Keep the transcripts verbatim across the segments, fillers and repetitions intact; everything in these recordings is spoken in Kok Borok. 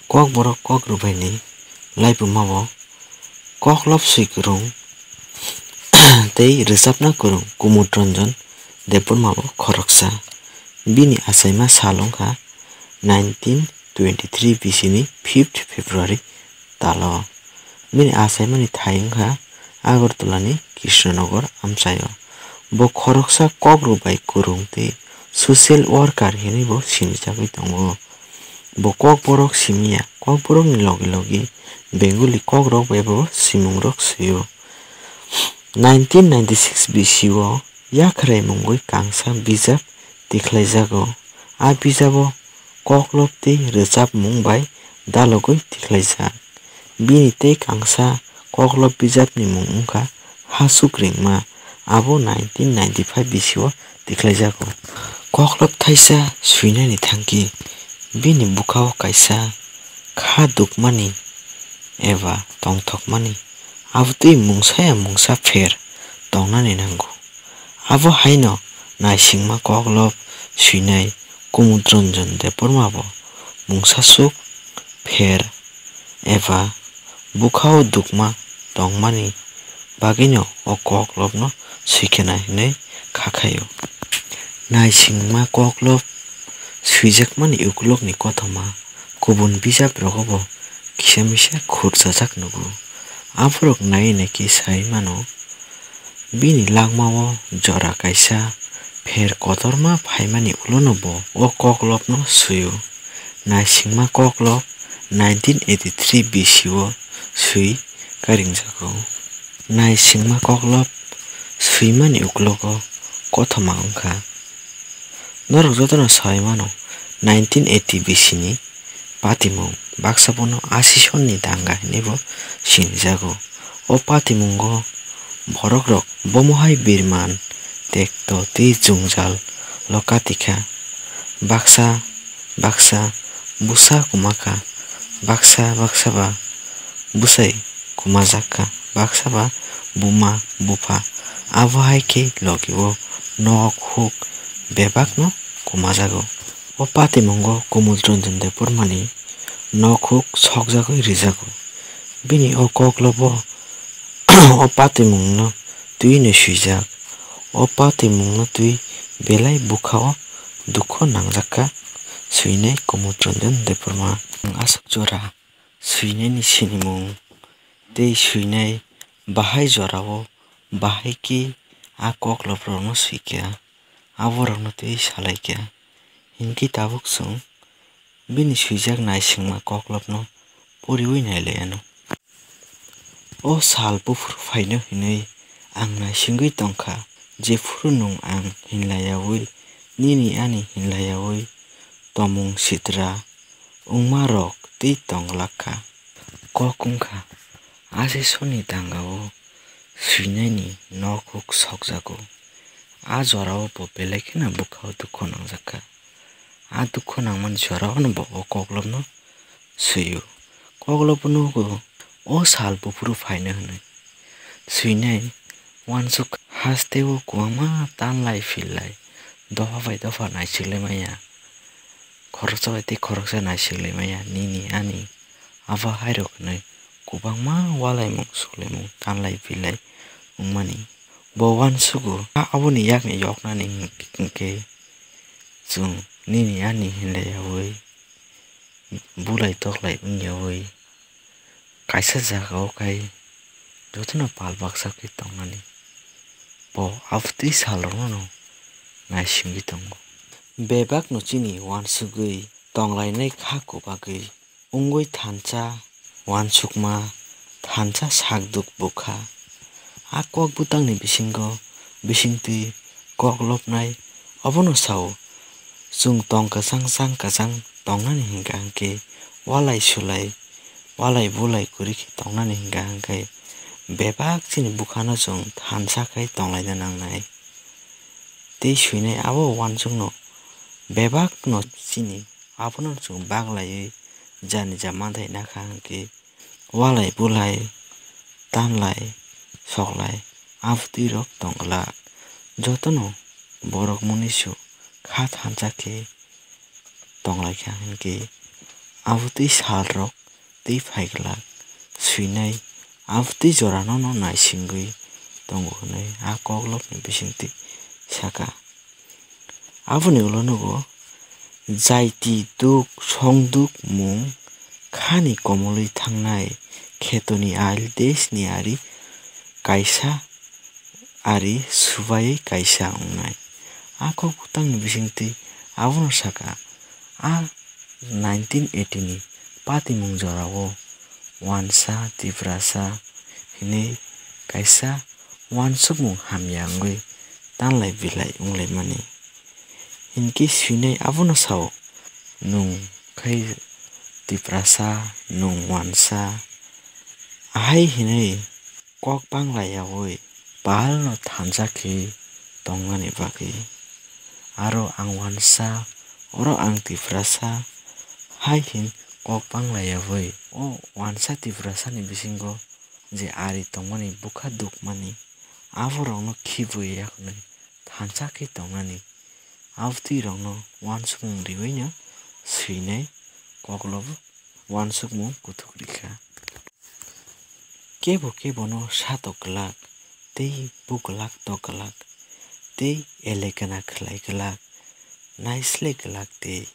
Kokborok kok rwbaini laibuma bo koklop swi kwrwng tei rwchapna kwrwng Kumud Ranjan Debbarma bo khoroksa. Bini achaima sal wngkha nineteen twenty-three B C ni fifth February talo. Bini achaimani thai wngkha Agartala ni Krishnanagar amchaio. Bo khoroksa kok rwbai kwrwng tei social worker hinwi bo sinijagwi tongo. Bo kokborok simiya, kokborokni logi logi Bengali kokrok bai bo simungrok swio. Nineteen ninety-six B C o Yakhrai mungwi kangsa bijap tikhlaijago. A bijabo koklop tei rwchapmung bai dalogwi tikhlaijak. Bini tei kangsa koklop bijapni mung wngkha Hasuk Rengma, abo nineteen ninety-five B C o tikhlaijago. Koklop thaisa swinani thangki bini bwkhao kaisa kha dukmani eba tongthokmani, abotwi mungsaya mungsa pher tongnani nango. Abo haino naisingma koklop swinai Kumud Ranjan Debbarma bo mungsasuk pher eba bwkhao dukma tongmani bagwino o koklopno swikhe nai hwnwi kha khaio. Naisingma koklop swijakmani ukulukni kothoma kubun bijap rogo bo kisa misa khurchajak nugo. Aborok naiwi naikhe sai mano, bini langmao jora kaisa pher kotorma phaimani ulono bo o koklopno swio. Naisingma koklop nineteen eighty-three B C o swi karingjago. Naisingma koklop swimani uklogo kothoma wngkha. Norok jotono sai mano, nineteen eighty B C ni patimung baksa bono asisonni danga hinwi bo sinijago. O patimungo borokrok bomohai birman, tekto tei jwngjal lo katikha. Baksa baksa bwsa kwmakha, baksa baksa ba bwsai kwmajakha, baksa ba buma bupha. Abo hai khe logi o nok huk bebakno kwmajago. O patimungo Kumud Ranjan Debbarmani nok huk sokjagwi rijago. Bini o koklobo o patimungno twi no swijak. O patimungno twi belai bwkhao dukho nangjakha swinai Kumud Ranjan Debbarma. Ang aswk jora swinaini sinimung tei swinai bahai jorao bahai khe a kokloprokno swikha, aborokno twi salaikha. Hinkhe tabuk chwng bini swijak naisingma koklopno poriwi nailaianw. O sal buphuru phaino hinwi ang naisingwi tongkha, jephuru nwng ang hinlaiyawi, nini ani hinlaiyawi tomung sitra wngmarok twi tonglakkha. Kok wngkha, asisonni dangao swinaini nok huk sokjago. A jorao bo belai kheno bwkhao dukho nangjakha. A dukho nangmani jorao no bo o koklopno swio. Koklopno nugo o sal buphuru phaino hwnwi. Swinai uansuk hasteo kwbangma tanlai phillai dopha bai dopha naichiklai manya. Khoroksa bai tei khoroksa naichiklai manya nini ani abo hairok hwnwi kwbangma ualaimung suklaimung tanlai phillai wngmani. Bo uansugo, a aboni yakni yoknani hwnkhe chwng nini ani hinlaiyawi bulai toklai wngyawi kaisa jagao khai jotono pal baksa khe tongnani. Bo abotwi salrokno naisingwi tongo. Bebakno chini uansugwi tonglainai kha kwbagwi wngwi thansa uansukma, thansa sakduk bwkha. A kok bwtangni bisingo bisingtwi kok lobnai obono sao. Chwng tong kwchang chang kwchang tongnani hwnkha hwnkhe walai sulai, walai bulai kwrwi khe tongnani hwnkha hwnkhe bebak chini bwkhano chwng thansa khai tonglaina nangnai. Tei swinai abo uansukno bebakno chini abono chwng baglaiwi jani ja manthai nakha hwnkhe walai bulai, tanlai, soklai, abotwirok tongglak. Jotono borok munisu kha thansa khe tonglaikha hwnkhe abotwi salrok tei phai glak swinai, abotwi jorano no naisingwi tongo hwnwi a koklopni bisingtwi saka. Aboni ulo nugo, jaiti duk songduk mung khani komolwi thangnai khetoni ail desni ari kaisa ari subaiwi kaisa wngnai. A kok bwtangni bisingtwi abono saka, a nineteen eighty ni patimung jorao wansa, Tiprasa hinwi kaisa wansukmung hamya wngwi tanlai bilai wnglaimani. Hinkhe swinai abono sao, nwng khai Tiprasa, nwng wansa, ahai hinwi kok pangla yaui palno thansa khe tongnani bagwi. Aro ang wansa, oro ang Tiprasa hai hin kok pangla yaui o wansa Tiprasani bisingo je ari tongmani, bwkha dukmani, aborokno khibwi yakni thansa khe tongnani, abotwirokno wansukmung riwino swinai koklop wansukmung kuthuk rikha. Kebo kebono satok glak, tei buglak tok glak, tei elekana khlai glak, naisle glak tei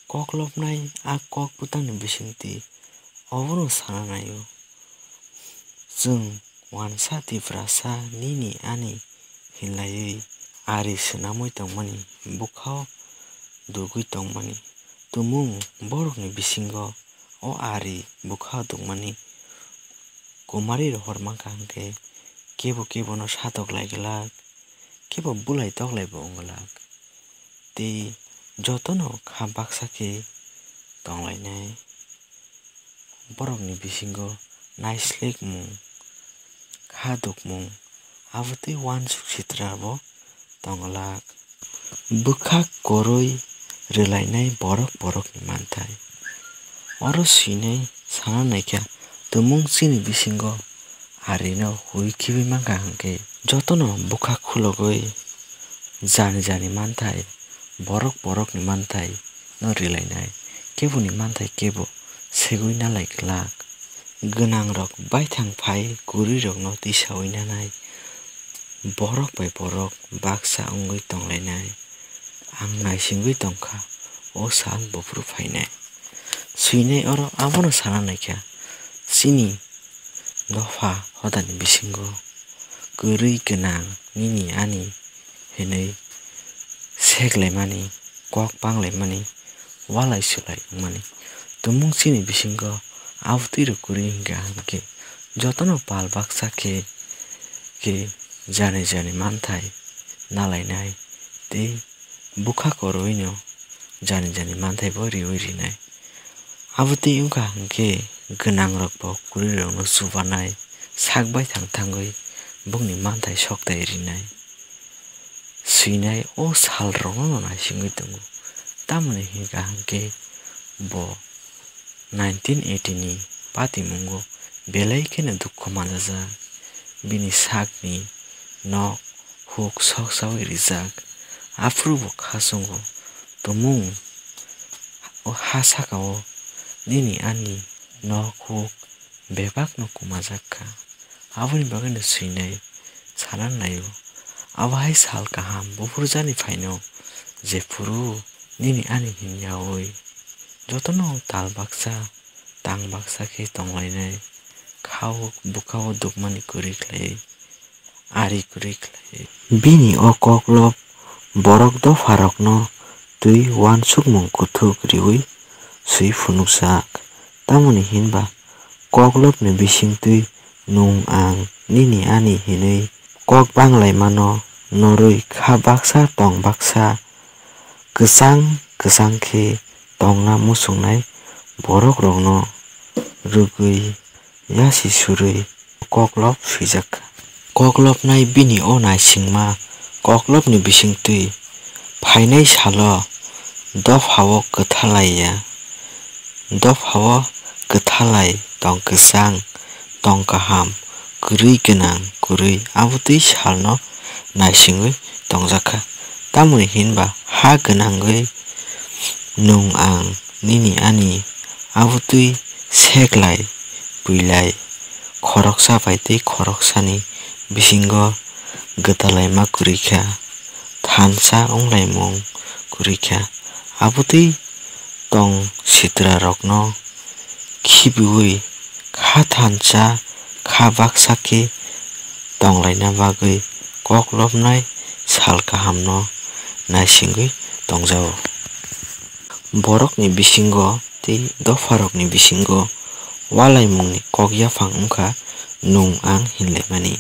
koklopnai a kok bwtangni bisingtwi obono sana naio. Chwng wansa Tiprasa nini ani hinlaiwi ari swnamwi tongmani, bwkhao dugwi tongmani, tumung borokni bisingo o ari bwkhao dukmani kumari rohor mankha hwnkhe kebo kebono satok lai glak, kebo bulai tok laibo wng glak. Tei jotono kha baksa khe tonglainai. Borokni bisingo naislikmung, kha dukmung, abotwi wansuk sitra bo tonglak. Bwkhak kwrwi rwlainai borok borokni manthai. Oro swinai sana naikha, tumung chini bisingo arino hui khibi mankha hwnkhe, jotono bwkhak khulogwi jani jani manthai, borok borokni manthai no rwlainai, keboni manthai kebo segwi nalai glak. Gwnangrok baithang phai kwrwirokno tisaui nanai, borok bai borok baksa wngwi tonglainai. Ang naisingwi tongkha, o sal buphuru phainai. Swinai oro abono sana naikha, chini dopha hodani bisingo kwrwi gwnang nini ani hinwi seklaimani, kok panglaimani, walai sulai wngmani. Tumung chini bisingo abotwi rok kwrwi hwnkha hwnkhe jotono pal baksa khe, khe jani jani manthai nalainai tei bwkha kwrwino jani jani manthai bo riui rinai. Abotwi wngkha hwnkhe gwnangrok bo kwrwirokno chubanai, sak baithang thangwi bongni manthai soktai rinai. Swinai o salrokno naisingwi tongo. Tamoni hwnkha hwnkhe bo nineteen eighty ni patimungo belai kheno dukhu manjajak. Bini sakni nok huk soksaui rijak. Aphuru bo kha chwngo, tumung o ha saka o nini ani nok huk bebakno kumajak kha. Aboni bagwino swinai sana naio. Abo hai sal kaham buphurjani phaino, jephuru nini ani hinyaui jotono tal baksa tang baksa khe tonglainai, khao bwkhao dukmani kwrwi khlaiwi, ari kwrwi khlaiwi. Bini o koklop borok dopharokno twi uansukmung kuthuk riui swi phunukjak. Tamoni hinba koklopni bisingtwi nwng ang nini ani hinwi kok banglaimano norwi kha baksa tong baksa kwchang kwchang khe tongna muchungnai borokrokno rwgwi yasi surwi koklop swijak kha. Koklopnai bini o naisingma koklopni bisingtwi phainai salo dophao kwthalai ya. Dophao kwthalai tong kwchang, tong kaham, kwrwi gwnang, kwrwi abotwi salno naisingwi tongjakha. Tamoni hinba ha gwnangwi nwng ang nini ani Abotwi seklai, pwilai, khoroksa bai tei khoroksani bisingo gwdalaima kwrwi kha, thansa wnglaimung kwrwi kha. Abotwi tong sitrarokno khibiui kha thansa, kha baksa khe tonglaina bagwi koklopnai sal kahamno naisingwi tongjao. Borokni bisingo tei dopharokni bisingo walaimungni kok yaphang wngkha nwng ang hinlaimani.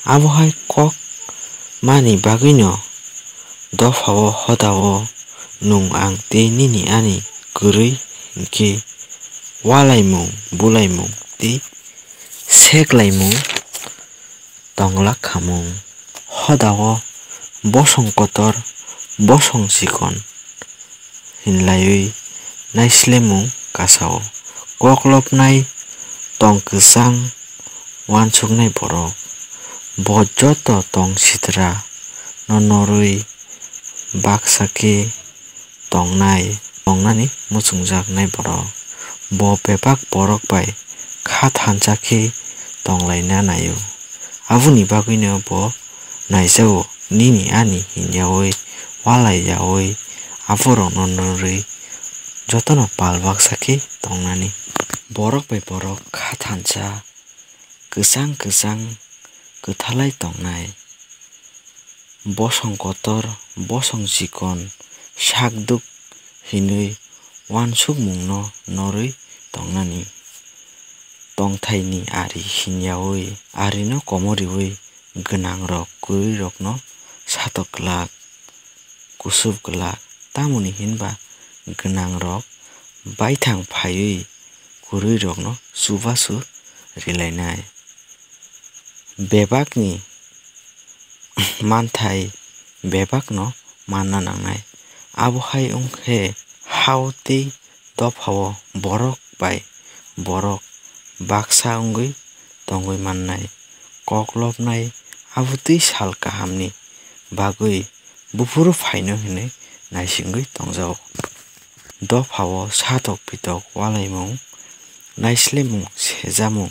Abohai kok mani bagwino dophao hodao nwng ang tei nini ani kwrwi hinkhe walaimung, bulaimung tei seklaimung tonglak khamung. Hodao bosong kotor, bosong chikon hinlaiwi naislemung kasao. Koklopnai tong kwchang uansuknai borok. Bo joto tong sitra no norwi baksa khe tongnai, tongnani muchungjaknai borok. Bo bebak borok bai kha thansa khe tonglaina naio. Aboni bagwino bo naijao, nini ani hinyaui, walaiyaui, aborokno norwi jotono pal baksa khe tongnani. Borok bai borok kha thansa kwchang kwchang kwthalai tongnai. Bosong kotor, bosong chikon, sakduk hinwi uansukmungno norwi tongnani. Tongthaini ari hinyaui, arino komoriui gwnangrok kwrwirokno satok glak, kusup glak, tamoni hinba gwnangrok baithang phaiwi kwrwirokno chubachu rilainai. Bebakni manthai bebakno manna nangnai. Abohai wngkhe hao tei dophao borok bai borok baksa wngwi tongwi mannai. Koklopnai abotwi sal kahamni bagwi buphuru phaino hinwi naisingwi tongjago. Dophao satok pitok walaimung, naislemung, sejamung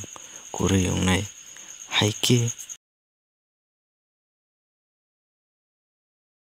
kwrwi wngnai. Hai khe